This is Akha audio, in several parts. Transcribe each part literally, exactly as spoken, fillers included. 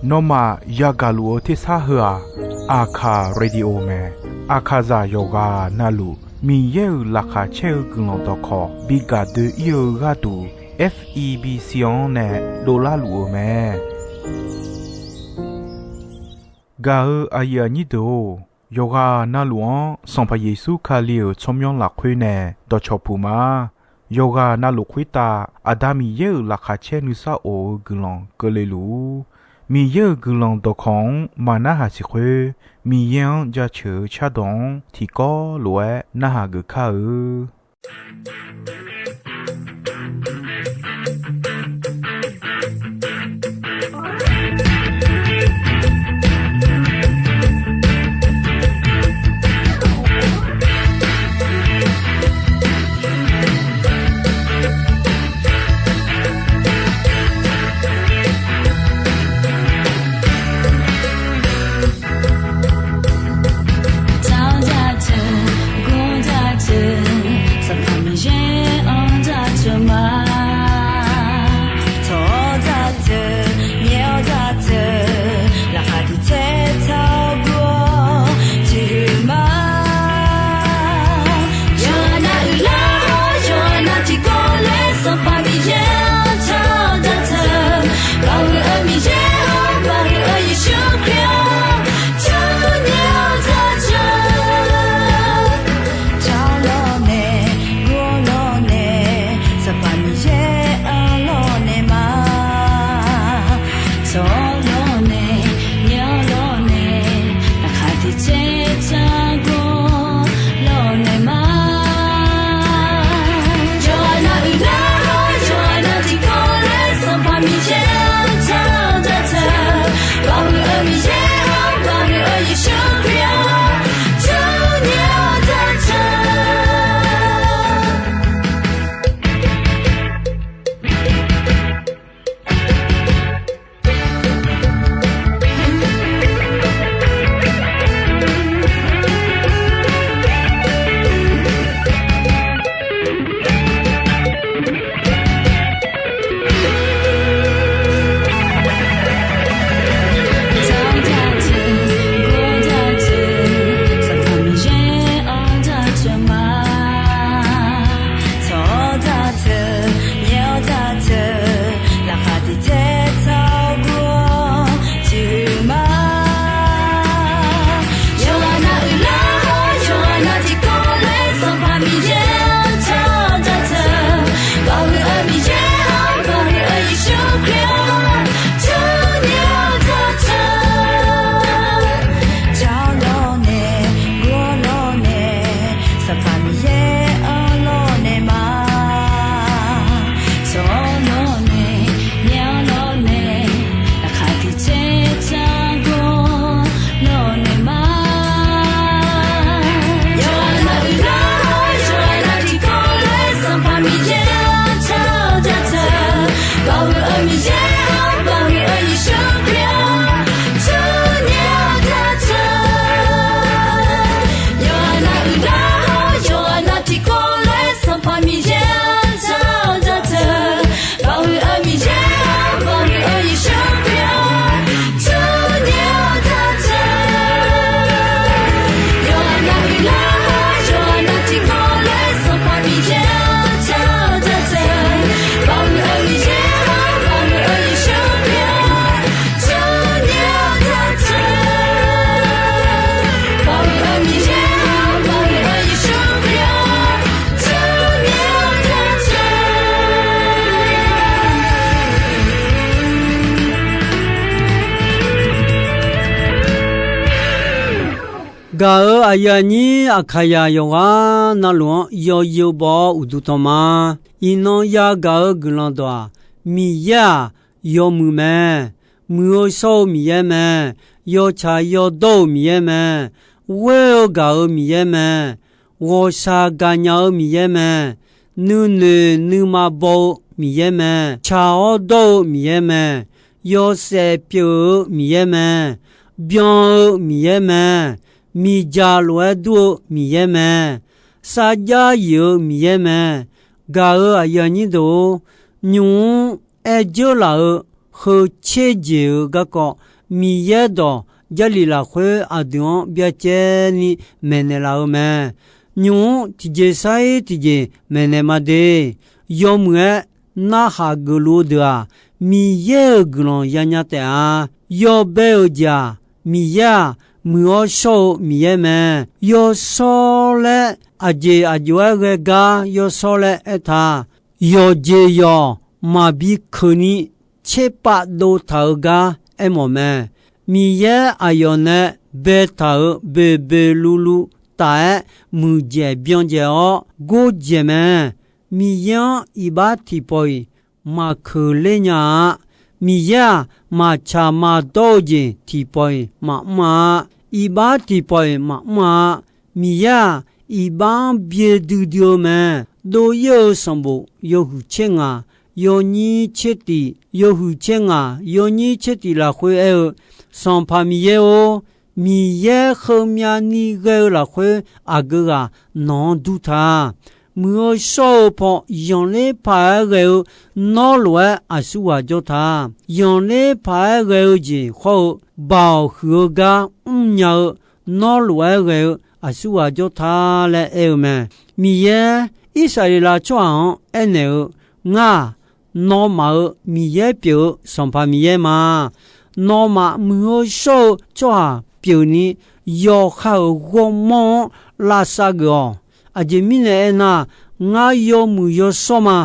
Nawmaf yagaq luf-eu tersar heu-aq, Aqkaq Radio mae. Aqkaqzaq yawqghaq navluf Miqyaer-euq laqkhaq caer-eu guiqlanq dawqkawq bi gaq doe-ir-eu gharduq, F E B C-anr nae dovlar luf-eu mae. Gaq-eu aqyuif aqnyir deuq-or, yawqghaq navluf-anr Sanqpaq Yeqsur Kali-euq tsawrmyanr lafkhoer nae dawqcawq puq ma. Yawqghaq navluf khoertav Aqda Miqyaer-euq laqkhaq caer nuisar of-eu guiqlanq keuvle luf-ur. Miqyaer-euq guiqlanq dawqkawq-anr maqnarhaq siq khoer, Miqyaer-anr jaceuq-eu cardawq-anr tiqkawv lof-aer narhaq geuf kar-eu. Gaq-euq aqyuif aqnyir Aqkaqzaq yawqghaq navluf-anr yawzeu baw-awr uqduq tanq ma. Iqnan yagaq-eu guiqlanq dawq-aq, Miqyaer-aq, yawmuiq mae. Muiq-eu shawr-eu Miqyaer mae. Yawtsaq yawdawr-euq Miqyaer mae. Ghoer-eu gaq-euq Miqyaer mae. Ghawqshaq gaqnya-eu Miqyaer mae. Nuinoeq nuima baw-eu Miqyaer mae. Tsaq-awr dawr-eu Miqyaer mae. Yawshaef pyeuf-eu Miqyaer mae. Byan-eu Miqyaer mae. Miqdzaq lof-aer dur-eu Miqyaer mae. Sarjax yif-eu Miqyaer mae. Gaq-euq aqyuif aqnyir deuq-or, nymq-mr aer dzeur laf-eu heu tser jeq-euq garkawv, Miqyaer dawq Jarlif lafkhoer aqdui-anr byacaevni maeqnaeq laf-eu mae. Nymq-mr tiqjeq sar-ir tiqjeq maeqnaeq ma de. Yawmuiq-aer narhaq geufluf-eu deuq-aq, Miqyaer-euq guiqlanq yanya taef-a. Yawbae-euq jeq-aq, Miqyaer-aq, muiq-awr shawr-eu Miqyaer mae. Yawshawr laer aqjeq aqjox-aer ghae gar yawshawr laer aertaq. Yawqjeq yawq maqbi keuqni tserpav dovtaq-eu gar aermawf mae. Miqyaer aqyawf nae baetaq-euq boeqboeq luvluv taf-aer muiqdzaeq byan dzaeq-awr gordzaeq mae. Miqyaer-anr iqbax tiqpawf-iq maqkeuq ler nya-a. Miqyaer-aq, maqtsaq maqdawr-eu jeq tiqpawf-iq maqmr-a. Iqbax tiqpawf-iq maqmr-a. Miqyaer-aq, iqbax-anr byae duidui-eu mae. Dov-ir-eu sanqbof yawhuiq tser ngaq, yawnyir tser tif, yawhuiq tser ngaq, yawnyir tser tif lafkhoer aer-eu, Sanqpaq Miqyaer-or, Miqyaer heumyav ni ghae-eu lafkhoer aqgeu ghaq nawq-anr dur ta. Muiq-eu shawr-eu paw zanqler paq-aer ghae-eu nawr lof-aer aqsurghaq jawr ta. Zanqler paq-aer ghae-eu jeq khawr-eu, Baoq huiq-eu gar mrnya-eu nawr lof-aer ghae-eu aqsurghaq jawr ta laer aer-eu mae. Miqyaer Irsaqleqlav tsawrhaq-anr aernaeq-eu, Ngar-aq, nawmaf-euq Miqyaer pyeuf-eu Sanqpaq Miqyaer ma. Nawmaf muiq-eu shawr-eu tsawrhaq pyeufni, yawqha-euq ghawrmawr-anr lavsav geuf-awq. Aqjeq mirnae aernar, ngar yawmuiq yawshawr ma.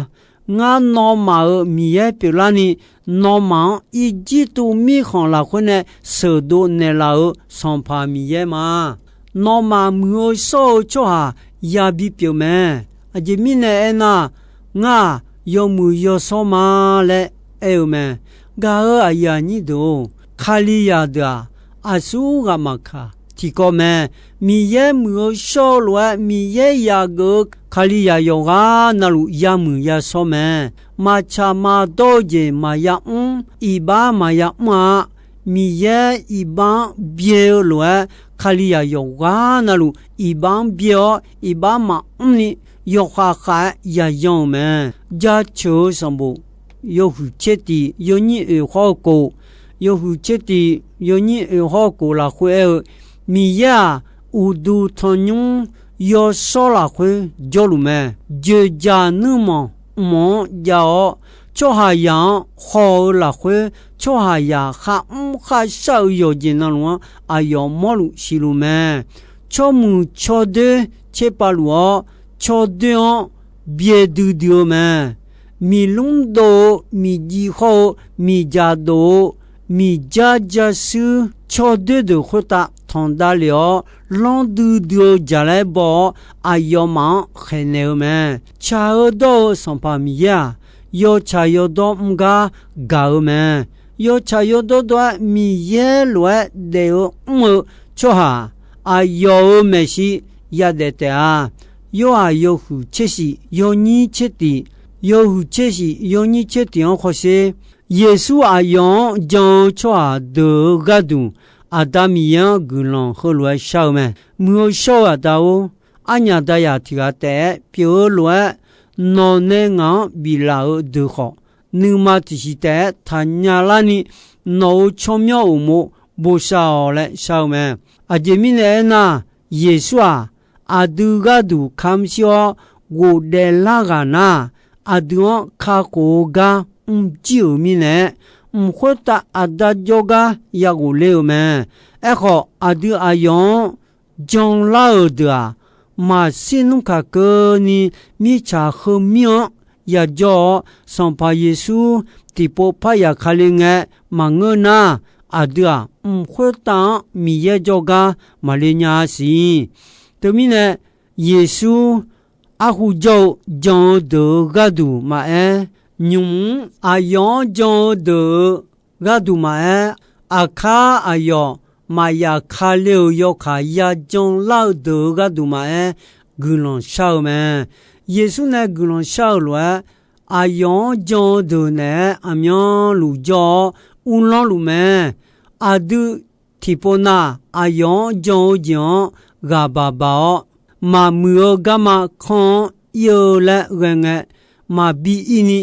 Ngar nawmaf-euq Miqyaer pyeuflarni, nawmaf-anr Irjirtuv mirkhanq lafkhoer nae sheuqdov naeqlaf-euq Sanqpaq Miqyaer ma. Nawmaf muiq-eu shawr-eu tsawrhaq yabi pyeuf mae. Aqjeq mirnae aernar, ngar-aq, yawmuiq yawshawr ma laer aer-eu mae. Gaq-euq aqyuif aqnyir deuq-or, Kalizaq deuq-aq, aqsurghaq maqkaq tiqkawv mae. Miqyaer muiq-eu shawr-eu lof-aer Miqyaer yaqgeuf-eu Kalizaq yawqghaq navluf yamuiq yashawr mae. Maqtsaq maqdawr-eu jeq maqya mr, iqbax maqya mr-a. Miqyaer iqbax-anr byae-eu lof-aer, Kalizaq yawqghaq navluf iqbax-anr byae-awr, iqbax maqmr ni yawkhav khav-aer yayan-euq mae. Jaceuq-eu sanqbof yawhuiq tser tif yawnyir oeq hawr-eu kof, yawhuiq tser tif yawnyir oeq hawr-eu kof lafkhoer aer-eu, Miqyaer-aq, uqduq tanqnymr yawshawr lafkhoer jawrluf mae. Dzoeqdzaq nuirmanq mq-anr jav-awr, tsawrhaqzaq-anr haw-eu lafkhoer, tsawrhaqzaq kharmr kharshar-eu yawqjeq navluf-anr aqyawf mawrluf siqluf mae. Tsawrmuiq tsawrdoer tserpav luf-awr, tsawrdoer-anr byae duidui-eu mae. Miqlmr dov-eu, miqjiv hawr-eu, miqdzaq dov-eu, miqjar jarshuir tsawrdoer deuq khoertav tanqdav lef-awr, lanr duidui-eu jaqlaer baw-awr, aqyawfmaf-anr khaeqnaeq-eu mae. Tsaq-eu dawr-eu Sanqpaq Miqyaer-aq, yawtsaq yawdawr mr gar gaq-eu mae. Yawtsaq yawdawr dawr-aer Miqyaer lof-aer daef-eu mr-eu tsawrhaq, aqyawf-euq maeqshi yadaef taef-a. Yorhaq yawhuiq tser shif yawnyir tser tif, yawhuiq tser shif yawnyir tser tif-anr hawsher. Yeqsur aqyawf-anr jan-eu tsawrhaq deuq-euq gharduq, Aqda Miqyaer-anr guiqlanq heulof-aer shar-eu mae. Muiq-eu shawr-eu Aqda-or, arnyaf dayaq tiq ghaq taef-aer pyeuf-eu lof-aer, nawq nae ngaq-anr biflaf-eu deuq khawf, nuima tiqsiq taef-aer taqnya larni, nawq-euq tsawrmyanr uqmov bosav-awq laer shar-eu mae. Aqjeq mirnae aernar, Yeqsur-aq, aqdui gharduq kamq shir-awr ghofdaef lar ghaq nar, aqdui-anr kakhof-eu gar mrjir-euq mirnae-aer, mq khoertav Aqda jawrgar ya ghofler-eu mae. Aerkhawf, aqdui aqyawf-anr janlar-euq deuq-aq, maqshir nmr kaq keuvni mirtsaq heumir-anr yajawr-awr, Sanqpaq Yeqsur tiqpov parya Kali ngae maqngeur nar, aqdui-aq, mq khoertav-anr Miqyaer jawrgar maqle nya-a siq. Teumirnae, Yeqsur arhu jawr-eu jan-eu deuq-euq gharduq maqaer, nymq-mr aqyawf-anr jan-eu deuq-euq gharduq maqaer, aqkar aqyawf maqyaf kale-euq yawkaq yajan lar-eu deuq-euq gharduq maqaer, guiqlanq shar-eu mae. Yeqsur nae guiqlanq shar-euq lof-aer, aqyawf-anr jan-eu deuq naeq-aer aqmyanluf jawr-awr uvlanr luf mae. Aqdui tiqpov nav, aqyawf-anr jan-eu jeq-anr ghaq baq baq-awr, maqmuiq-eu garma kanr-anr ir-eu laer ghae ngae, maqbi ir ni,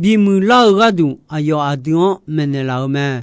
bimuiq lar-eu gharduq aqyawf aqdui-anr maeqnaeq laf-eu mae.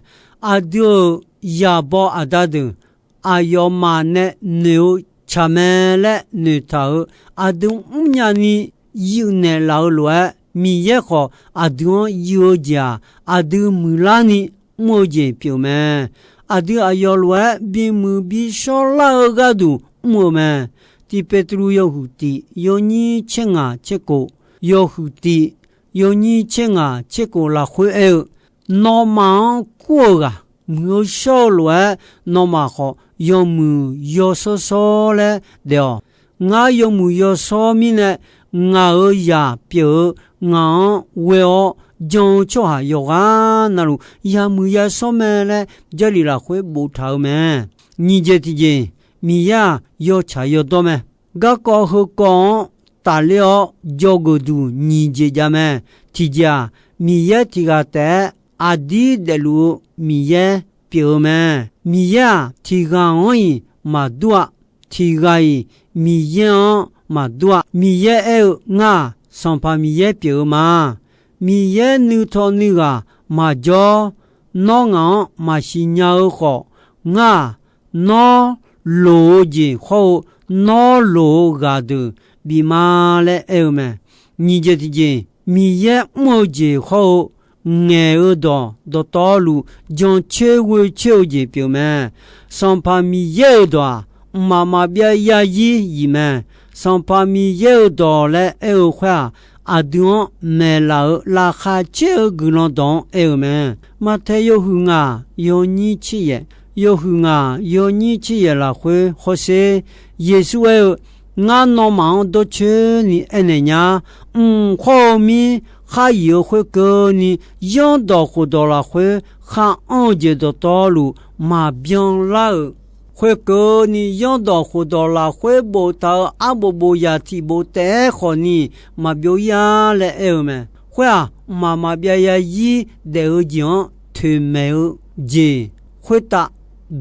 Aqdui-euq yaqbaw aqda deuq aqyawfmaf nae noeq-eu tsaq mae laer noeqtaq-euq, aqdui mrnya ni yuif naeqlaf-eu lof-aer, Miqyaer khawf aqdui-anr yuif-eu jeq-aq, aqdui muiqlar ni mr-eu jeq pyeuf mae. Aqdui aqyawf lof-aer bimuiq bishawr lar-eu gharduq mr-eu mae. Tiq Petru yawhuiq tiq yawnyir tser ngaq tser kof, yawhuiq tiq yawnyir tser ngaq tser kof lafkhoer aer-eu, nawmaf-anr kur-euq ghaq muiq-eu shawr-eu lof-aer, nawmaf khawf yawmuiq yawshawr shawr laer daef-awq. Ngar yawmuiq yawshawr mirnae, ngaq-euq zaq pyeuf-eu ngaq-anr ghoe-awr jan-eu tsawrhaq yawqghaq navluf yamuiq yashawr mae laer Jarlif lafkhoer boftaq-eu mae. Nyiq jeq tiqjeq, Miqyaer-aq yawtsaq yawdawr mae. Garkawv heukawv-anr tafler-awr dzawgeuf duq nyiq jeq jav mae. Tiqjeq-aq, Miqyaer tiq ghaq taef-aer aqdir daefluf-eu Miqyaer pyeuf-eu mae. Miqyaer-aq tiq ghaq-anr-iq maqdur-a. Tiq ghaq-iq Miqyaer-anr maqdur-a. Miqyaer aer-eu, Ngar-aq Sanqpaq Miqyaer pyeuf-eu ma. Miqyaer nuitaw nuighaq maqjawr, nawr ngaq-anr maqsiq nya-eu khawf, ngar-aq nawr loq-eu jeq hawr-eu, nawr loq-eu ghaq deuq bif ma laer aer-eu mae. Nyiq jeq tiqjeq, Miqyaer mr-eu jeq hawr-eu, ngaeq-eu dawq dawqtawvluf jancoer ghoecoer-eu jeq pyeuf mae. Sanqpaq Miqyaer-euq dawq-aq, mqmaq maqbyav yarzir yif mae. Sanqpaq Miqyaer-euq dawq laer aer-eu khoer-aq, aqdui-anr maeqlaf-euq laqkhaq caer-eu guiqlanq dawq-anr aer-eu mae. Maqtaeq yawhuiq ngaq yawnyir tser yaef, yawhuiq ngaq yawnyir tser yaef lafkhoer hawsher, Yeqsur aer-eu, Ngar nawmaf-anr dawrcoeni aernaeq nya, mq hawr-eu mir khar yif-eu khoerkeuvni, zanrdawq khofdawq lafkhoer khar anr-eu jeq dawqtawvluf maqbyan lar-euq khoerkeuvni, zanrdawq khofdawq lafkhoer boftaq-euq arbof bofzaq tiq bof taef-aer khawfni maqbyov ir-ar laer aer-eu mae. Khoer-aq, mqmaq maqbyav yarzir daef-eu jeq-anr toeqmaeq-eu jeq khoertav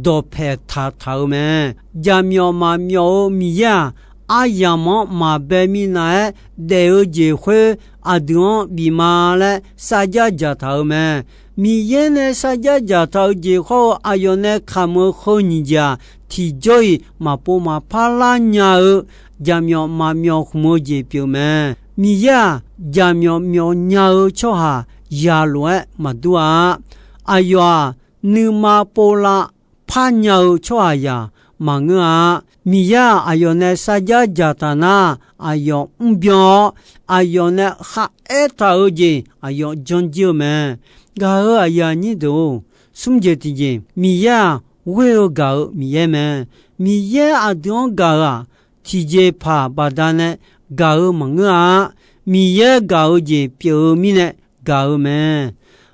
dawqpae taqtaq-eu mae. Jaqmyawf maqmyawf-eu Miqyaer-aq, aryamq-anr maqbae minav-aer daef-eu jeq khoer aqdui-anr bif ma laer sarjax dzaqtaq-eu mae. Miqyaer nae sarjax dzaqtaq-eu jeq hawr-eu aqyawf nae kamq-eu heu nyiq jeq-aq, tiqjawr-iq maqpov maqpar lar nya-eu jaqmyawf maqmyawf hmq-eu jeq pyeuf mae. Miqyaer-aq, jaqmyawf myawf nya-eu tsawrhaq yaq lof-aer maqdur-a. Aqyawf-aq, nuima povlav par nya-eu tsawrhaqzaq maqngeur-a. Miqyaer-aq, aqyawf nae sarjax dzaqtaq nar, aqyawf mrbyan-awr, aqyawf nae kharaer taq-eu jeq aqyawf janjir-eu mae. Gaq-euq aqyuif aqnyir deuq-or, smr jeq tiqjeq, Miqyaer-aq, ghoer-eu gaq-eu Miqyaer mae. Miqyaer aqdui-anr gaq-euq-aq, tiqjeqpaq baqdanae gaq-eu maqngeur-a. Miqyaer gaq-eu jeq pyeuf-eu mirnae gaq-eu mae.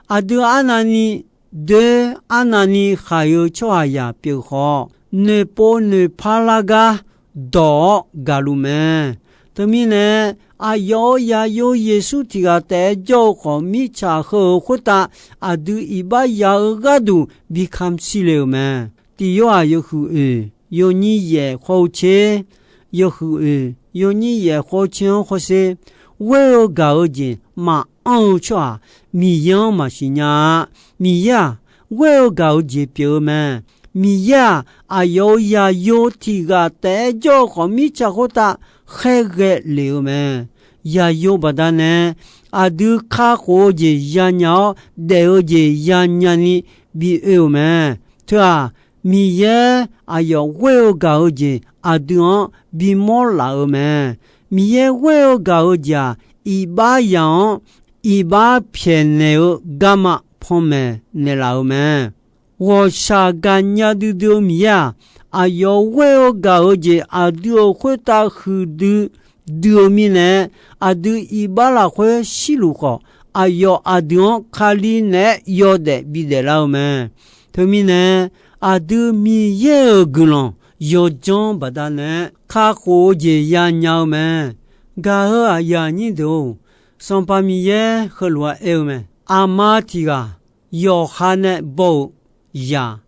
Aqdui arnavni doer, arnavni khaq-eu tsawrhaqzaq pyeuf khawf, noeqpov noeqpar lar gar dawq-awr gaqluf mae. Teumirnae, aqyawf-euq zaqyo Yeqsur tiq ghaq taef-aer jawr-eu khawf, mirtsaq heu-euq khoertav aqdui iqbax ya-eu gharduq bi kamq shir le-euq mae. Tiq Yorhaq yawhuiq oeq yawnyir yaef khawr-eu tser, yawhuiq oeq yawnyir yaef khawr-eu tser-anr hawsher, ghoer-eu gaq-eu jeq maqanr-eu tsawrhaq Miqyaer-anr maqsiq nya-a. Miqyaer-aq, ghoer-eu gaq-eu jeq pyeuf-eu mae. Miqyaer-aq, aqyawf-euq zaqyo tiq ghaq taef-aer jawr-eu khawf, mirtsaq khoertav khaerghae lef-eu mae. Zaqyo baqdanae aqdui kakhof-eu jeq yanya-awr, daef-eu jeq yanya ni bi oe-euq mae. Teu-aq, Miqyaer aqyawf ghoer-eu gaq-eu jeq aqdui-anr bimawr laf-euq mae. Miqyaer ghoer-eu gaq-eu jeq-aq, iqbax zaq-anr iqbax pyaeqnaeq-eu garma panmaeq naeqlaf-euq mae. Ghawqshaq gaqnya duidui-eu Miqyaer-aq, aqyawf ghoer-eu gaq-eu jeq aqdui-euq khoertav huiqdui dui-eu mirnae, aqdui iqbax lafkhoer shirluf khawf, aqyawf aqdui-anr Kali naeq-aer yawdaef bidaef lar-eu mae. Teumirnae, aqdui Miqyaer-euq guiqlanq yawdzanr baqdanae kakhof-eu jeq yanya-eu mae. Gaq-euq aqyuif aqnyir deuq-or, Sanqpaq Miqyaer heulof-aer aer-eu mae. Aqma tiq ghaq yawqha nae baw-euq zaq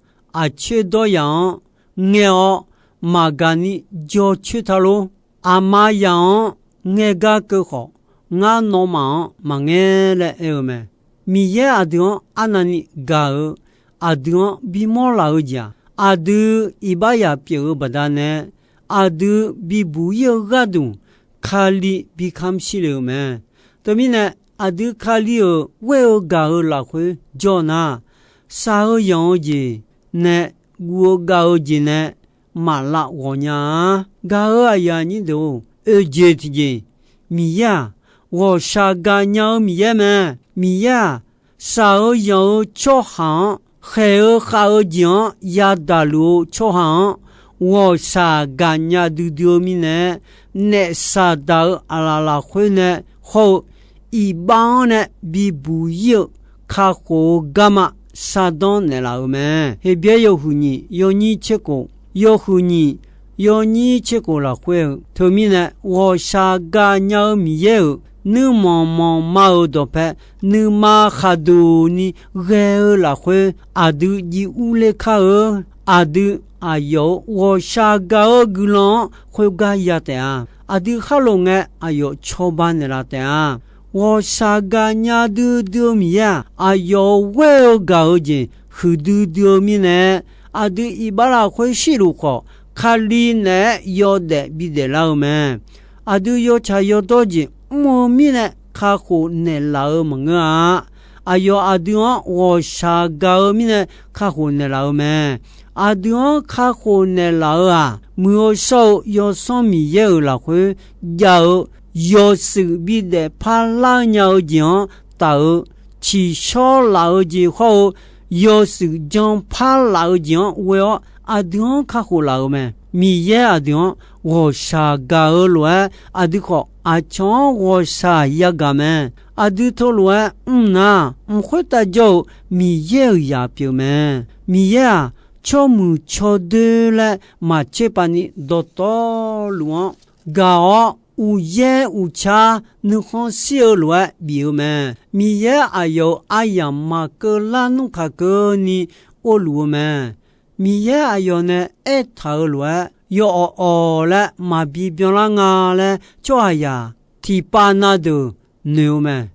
aqcoer dawr yaq-anr ngaer-awr maqgaq ni jawr coer ta lor. Aqma zaq-anr ngaer gar keuv khawf, ngar nawmaf-anr maqngaer laer aer-eu mae. Miqyaer aqdui-anr arnavni gaq-eu, aqdui-anr bimawr laf-eu jeq-aq, aqdui iqbaxzaq pyeuf-eu baqdanae, aqdui bibuq ir-eu gharduq, Kali bi kamq shir le-euq mae. Teumirnae, aqdui Kali-euq ghoer-eu gaq-eu lafkhoer jawr nar, shaq-eu yanq-eu jeq nae guv-eu gav-eu jeq nae maqlav ghawqnya-a. Gaq-eu aqyuif aqnyir deuq-or, oeq jeq tiqjeq, Miqyaer-aq, ghawqshaq gaqnya-eu Miqyaer mae. Miqyaer-aq, shaq-eu yanq-eu tsawrhaq-anr, khaeq-eu khav-eu jeq-anr yadaq luf-eu tsawrhaq-anr, ghawqshaq gaqnya duidui-eu mirnae, naef Saqdaq-euq aqlaf lafkhoer nae hawr-eu iqbax-anr nae bibuq ir-eu kakhof-eu garma shardanr naeqlaf-euq mae. Heqbyaer yawhuiq nyiq yawnyir tser khof, yawhuiq nyiq yawnyir tser khof lafkhoer-eu, teumirnae ghawqshaq gaqnya-eu Miqyaer-euq nuirmanq manqma-euq dawqpae nuima khaqduq ni ghae-eu lafkhoer aqdui jiv urler kar-eu. Aqdui aqyawf-euq ghawqshaq gaq-eu guiqlanq-anr khoergar ya taef-a. Aqdui khar lof ngae aqyawf cawba naeqlaf taef-a. Ghawqshaq gaqnya duidui-eu Miqyaer-aq, aqyawf-euq ghoer-eu gaq-eu jeq huiqdui dui-eu mirnae, aqdui iqbax lafkhoer shirluf khawf, Kali naeq-aer yawdaef bidaef lar-eu mae. Aqdui yawtsaq yawdawr jeq mr-eu mirnae kakhof naeqlaf-eu maqngeur-a. Aqyawf aqdui-anr ghawqshaq gaq-eu mirnae kakhof naeqlaf-eu mae. Aqdui-anr kakhof naeqlaf-eu-aq, Muiq-eu shawr-eu Yawsanr Miqyaer-euq lafkhoer jav-eu yawshuif bidaef parlar nya-eu jeq-anr taf-eu, tsiqshawr laf-eu jeq hawr-eu yawshuif jan parlaf-eu jeq-anr ghoe-awr aqdui-anr kakhof laf-eu mae. Miqyaer aqdui-anr ghawqshaq gaq-eu lof-aer, aqdui khawf aqcawq-anr ghawqshaq yagaq mae. Aqdui teulof-aer mr nar, mq khoertav jawr-eu Miqyaer-euq zaq pyeuf mae. Miqyaer-aq, tsawrmuiq tsawrdoer laer maqtser pav ni dawqtawvluf-anr gaq-awr, uqyaer uqcar nuikhanr shir-eu lof-aer bif-eu mae. Miqyaer aqyawf-euq aryamq maqkeuv lar nmr kaq keuvni orluf-eu mae. Miqyaer aqyawf nae aertaq-eu lof-aer, yawawq awq laer maqbi byanlar nga laer tsawrhaqzaq tiqpav na deuq noeq-eu mae.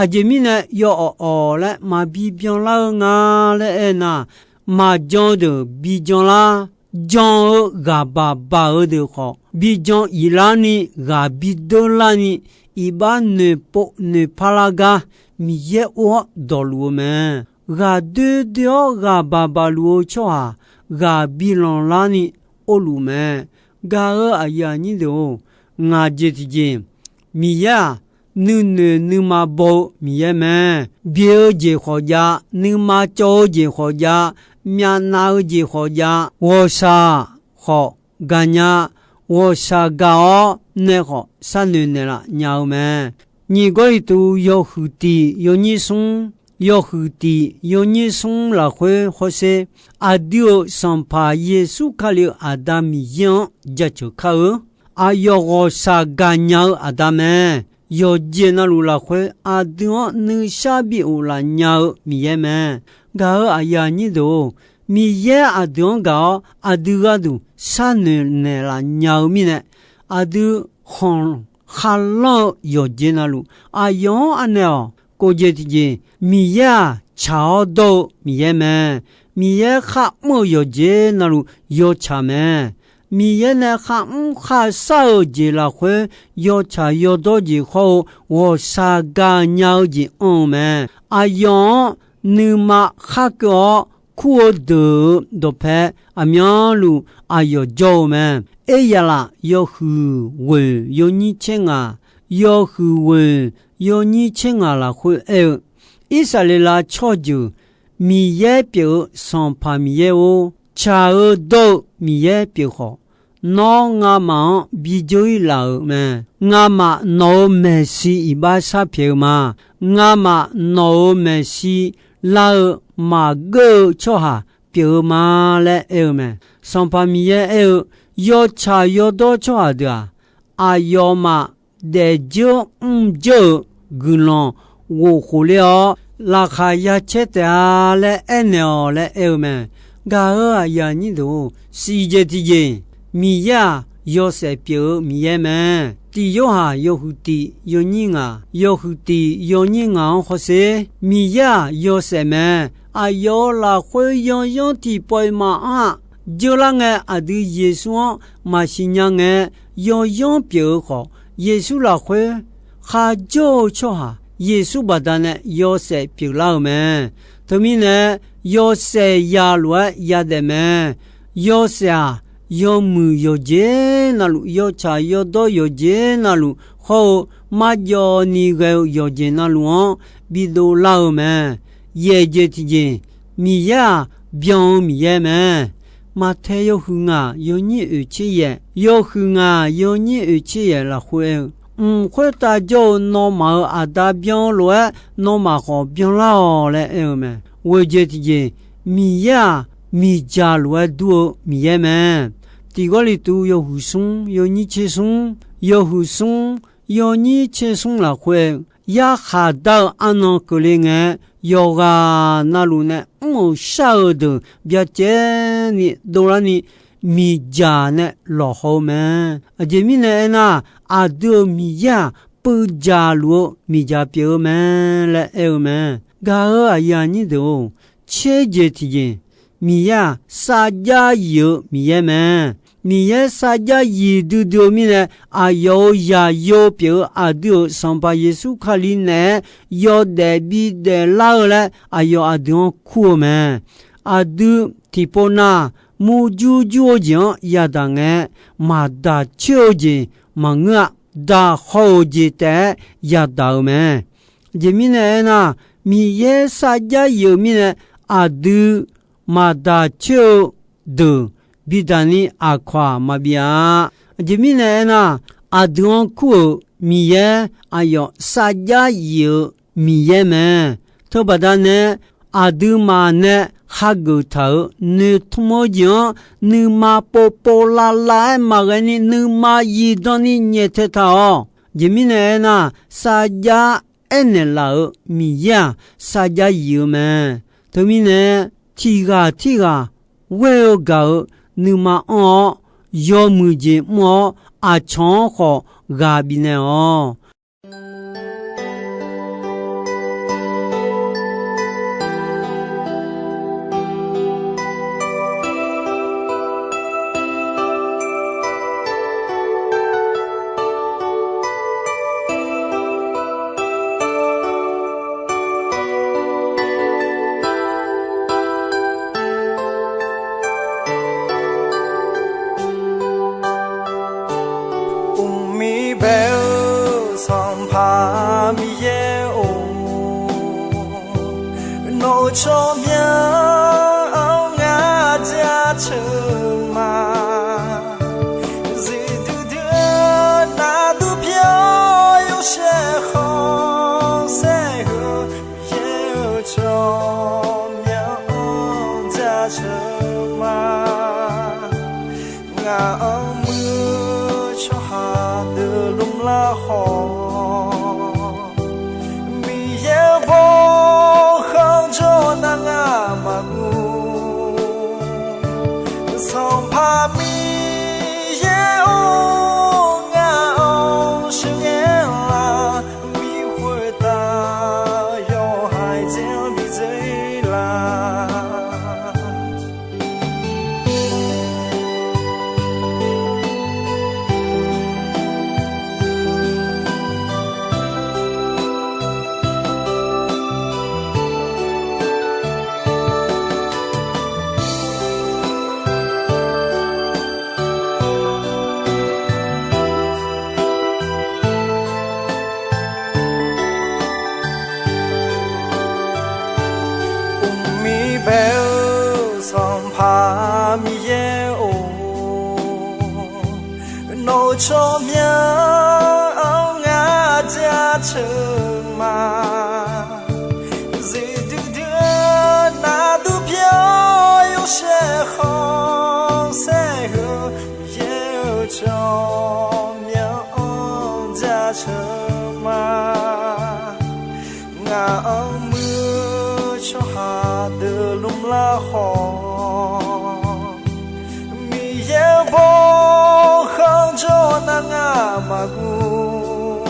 Aqjeq mirnae yawawq awq laer maqbi byanlar-eu nga laer aernar, maqjan-eu deuq bi janlar, jan-eu ghaq baq baq-eu deuq khawf, bi jan iqlar ni ghaq bi deur lar ni, iqbax noeqpov noeqpar lar gar Miqyaer or-awr dawqluf-eu mae. Ghaq doer doer-awr ghaq baq baq luf-eu tsawrhaq ghaq bi lanqlar ni orluf mae. Gaq-eu aqyuif aqnyir deuq-or, ngaq jeq tiqjeq, Miqyaer-aq, nuinoeq nuima baw-eu Miqyaer mae. Byeq-eu jeq khawf jav, nuima cawv-eu jeq khawf jav, myavnav-eu jeq khawf jav, ghawqshaq khawf gaqnya, ghawqshaq gaq-awr nae khawf sharnoeq naeqlaf nya-eu mae. Nyiq Gawrliqtu yawhuiq tiq yawnyir smr, yawhuiq tiq yawnyir smr lafkhoer hawsher, aqdui-euq Sanqpaq Yeqsur Kali-euq Aqda Miqyaer-anr jaceuq kar-eu. Aqyawf ghawqshaq gaqnya-eu Aqda mae. Yawqjeq navluf lafkhoer aqdui-anr nuishar bi of laf nya-eu Miqyaer mae. Gaq-eu aqyuif aqnyir deuq-or, Miqyaer aqdui-anr gaq-awr aqdui gharduq sharnoeq naeqlaf nya-eu mirnae, aqdui khanq kharlanr-eu yawqjeq navluf aqyawf-anr anaeq-awq. Kof jeq tiqjeq, Miqyaer-aq tsaq-awr dawr-eu Miqyaer mae. Miqyaer kharmr-eu yawqjeq navluf yawtsaq mae. Miqyaer nae kharmr kharshar-euq jeq lafkhoer yawtsaq yawdawr jeq hawr-eu ghawqshaq gaqnya-eu jeq anr-eu mae. Aqyawf-anr nuima khar keuv-awr kur-eu deuq-euq dawqpae aqmyanluf aqyawf jawr-eu mae. Eryaqlaf yawhuiq ghoeq yawnyir tser ngaq, yawhuiq ghoeq yawnyir tser ngaq lafkhoer aer-eu, Irsaqleqlav tsawrjeuq Miqyaer pyeuf-eu Sanqpaq Miqyaer-or, tsaq-eu dawr-eu Miqyaer pyeuf khawf, nawr ngamaf-anr bi dzeur-ir laf-euq mae. Ngamaf nawq-euq maeqshi iqbax sharpyaeq-eu ma. Ngamaf nawq-euq maeqshi lar-eu maqgeur-eu tsawrhaq pyeuf-eu ma laer aer-eu mae. Sanqpaq Miqyaer aer-eu, yawtsaq yawdawr tsawrhaq deuq-aq, aqyawfmaf daefdzeur mrdzeur-euq guiqlanq ghof khof ler-awr, laqkhaq ya caer taef-a laer aernaeq-awq laer aer-eu mae. Gaq-eu aqyuif aqnyir deuq-or, siqjeq tiqjeq, Miqyaer-aq, yawshaef pyeuf-eu Miqyaer mae. Tiq Yorhaq yawhuiq tiq yawnyir ngaq, yawhuiq tiq yawnyir ngaq-anr hawsher. Miqyaer-aq yawshaef mae. Aqyawf-euq lafkhoer yawyanr tiqpawf-iq maqanr-aq, jeurlar ngae aqdui Yeqsur-anr maqsiq nya ngae, yawyanr pyeuf-eu khawf, Yeqsur lafkhoer kharjawr-eu tsawrhaq Yeqsur baqdanae yawshaef pyeuflar-euq mae. Teumirnae, yawshaef yaq lof-aer yadaef mae. Yawshaef-aq, yawmuiq yawqjeq navluf, yawtsaq yawdawr yawqjeq navluf hawr-eu, marjawv ni ghae-eu yawqjeq navluf-anr bidov lar-eu mae. Yaeq jeq tiqjeq, Miqyaer-aq, byan-eu Miqyaer mae. Maqtaeq yawhuiq ngaq yawnyir oeq tser yaeq, yawhuiq ngaq yawnyir oeq tser yaeq lafkhoer aer-eu, Mq khoertav jawr-eu nawmaf-euq Aqda byan-eu lof-aer, nawmaf khawf byanlar-awq laer aer-eu mae. Ghoeq jeq tiqjeq, Miqyaer-aq, miqdzaq lof-aer dur-eu Miqyaer mae. Tiq Gawrliqtu yawhuiq smr yawnyir tser smr, yawhuiq smr yawnyir tser smr lafkhoer aer-eu, yarkhaq dar-eu arnan keuvle ngae, yawqghaq navluf nae mr-euq shar-eu deuq byacaevni dovlarni, miqdzaq nae lawqhaw-eu mae. Aqjeq mirnae aernar, aqdui-euq Miqyaer-aq, puivdzaq luf-eu miqdzaq pyeuf-eu mae laer aer-eu mae. Gaq-euq aqyuif aqnyir deuq-or, tser jeq tiqjeq, Miqyaer-aq, sarjax yif-eu Miqyaer mae. Miqyaer sarjax yif duidui-eu mirnae, aqyawf-euq zaqyo pyeuf-eu aqdui-euq Sanqpaq Yeqsur Kali naeq-aer yawdaef bidaef lar-eu laer aqyawf aqdui-anr kur-eu mae. Aqdui tiqpov nav murjur jur-eu jeq-anr yadaq ngae, maqdaq coer-eu jeq maqngeur-a. Daq haw-euq jeq taef-aer yadaq-euq mae. Aqjeq mirnae aernar, Miqyaer sarjax yif-eu mirnae, aqdui maqdaq coer-eu deuq bidaq ni aqkawq-aq maqbif-a. Aqjeq mirnae aernar, aqdui-anr kur-euq Miqyaer aqyawf sarjax yif-eu Miqyaer mae. Teubaqda nae aqduimaf nae hageuf taq-euq noeqtmq-eu jeq-anr nuima povpov lavlav-aer maqghae ni nuima zifdan ni nyaeftae taq-awq. Aqjeq mirnae aernar, sarjax aernaeq laf-euq Miqyaer-aq, sarjax yif-eu mae. Teumirnae, tiqghaq tirghaq ghoer-eu gaq-euq nuima anr-awr, yawmuiq jeq mr-awr, aqcawq-anr khawf ghaq bifnaeq-awq. Uqmir bae-eu Sanqpaq Miqyaer-or, nawq-euq tsawrmyanr-anr ngar jaceuq ma. Zifdui dui-eu navdur pyeuf-awr yawshaef khanqsaer heu, Miqyaer-euq tsawrmyanr-anr jaceuq ma. Ngaq-anr muiq-eu tsawrhaq deuq lmr lar khawf, Miqyaer-euq bawkhanq jawr nar ngar maqguv. Sanqpaq Miqyaer-or, ngaq-anr sheuqghae lar, Miqyaer khoertav yawhaiq dzer-anr bidzer lar. Uqmir bae-eu Sanqpaq Miqyaer-or, nawq-euq tsawrmyanr-anr ngar jaceuq ma. Zifdui dui-eu navdur pyeuf-awr yawshaef khanqsaer heu, Miqyaer-euq tsawrmyanr-anr jaceuq ma. Ngaq-anr muiq-eu tsawrhaq deuq lmr lar khawf, Miqyaer-euq bawkhanq Ngar maqguv.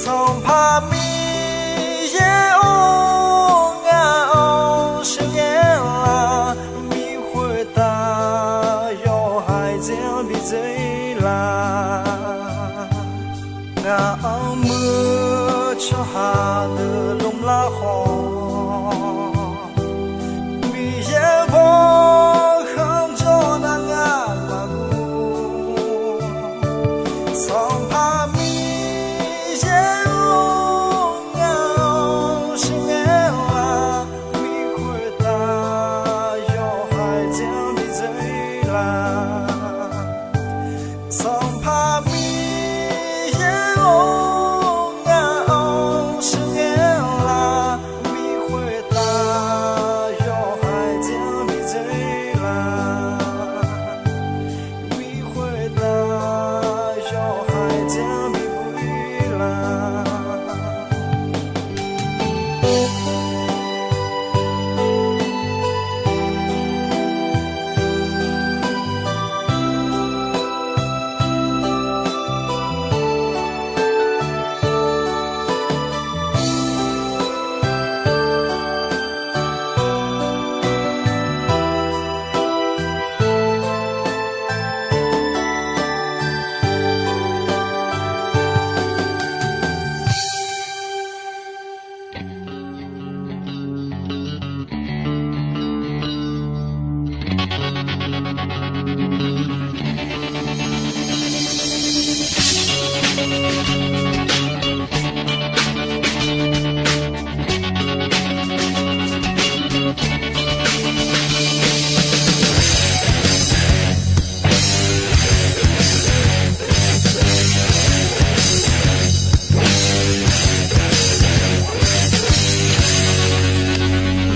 Sanqpaq Miqyaer-or, ngaq-anr sheuqghae laf, bi khoertav yawhaiq dzer-anr bi dzer laf. Ngaq-anr muir-eu tsawrhaq deuq lmlar khawf, Miqyaer baw khanqjawr nar ngar maqguv. Sanqpaq Miqyaer-or, ngaq-anr sheuqghae laf, bi khoertav yawhaiq dzer-anr bi dzer laf. Sanqpaq Miqyaer-or, ngaq-anr sheuqghae laf, bi khoertav yawhaiq dzer-anr bi dzer laf. Bi khoertav yawhaiq dzer-anr bi buir laf.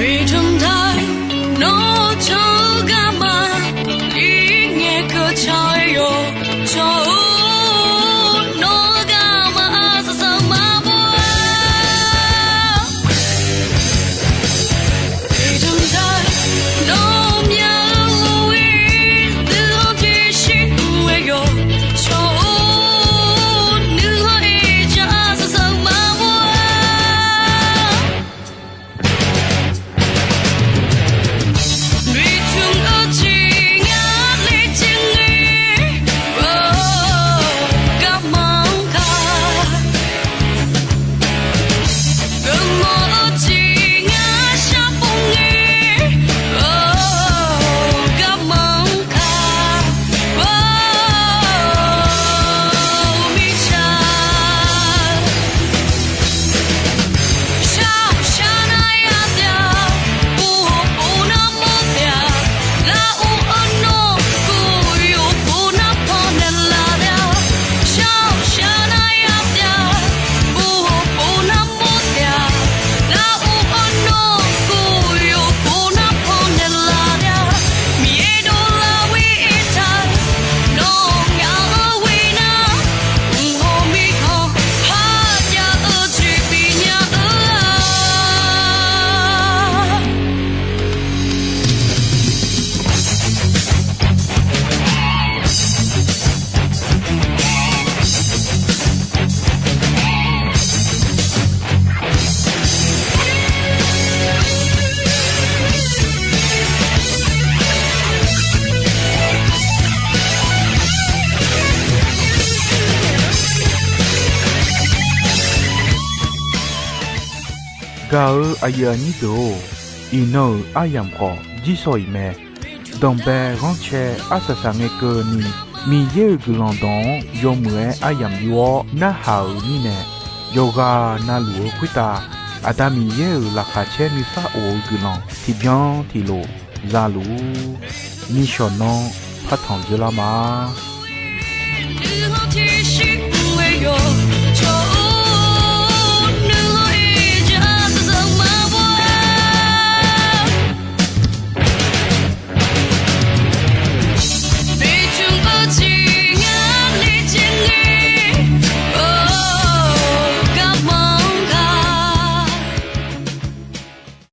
Miqtmq taq nawr can-eu garma, ir ngae keuv can-eu yawq. Can-eu nawr-eu garma arsaq saq maqbawr-a. Miqtmq taq nawr myav-eu ghoe-ir, nuikhanr tiqshir mr-eu yawq. Can-eu nuikhanr-ir jan arsaq saq maqbawr-a. Miqtmq-eu jeq ngar laejae ngae, garma-anr ka. Geufmawf-eu jeq ngar sharpov ngae, garma-anr ka. Mirtsaq shar-awq shar nar yatav, pov-awq pov nar mawrtav, lar-awr arnawr kov yawq pov nar pannaeq laf tav. Shar-awq shar nar yatav, pov-awq pov nar mawrtav, lar-awr arnawr kov yawq pov nar pannaeq laf tav. Miqyaer dovlar-awr aertaq, nawq ngaq-anr ghoe nar, mq hawq mirkhanq parjav-eu jeq bifnya-eu-aq. Gaq-eu aqyuif aqnyir deuq-or, iqnan-euq aryamq khawf jirshaw-iq mae. Danqbae ghanrcae arsaq saq ngae keuvni, Miqyaer-euq guiqlanq dawq-anr yawmuiq-aer aryamq yur-awr narhaq-euq mirnae, yawqghaq navluf-eu khoertav Aqda Miqyaer-euq laqkhaq caer nuisar of-eu guiqlanq tiqbyan tiqlof za luf-ur. Nishawq nanr partanq dzeurlar ma.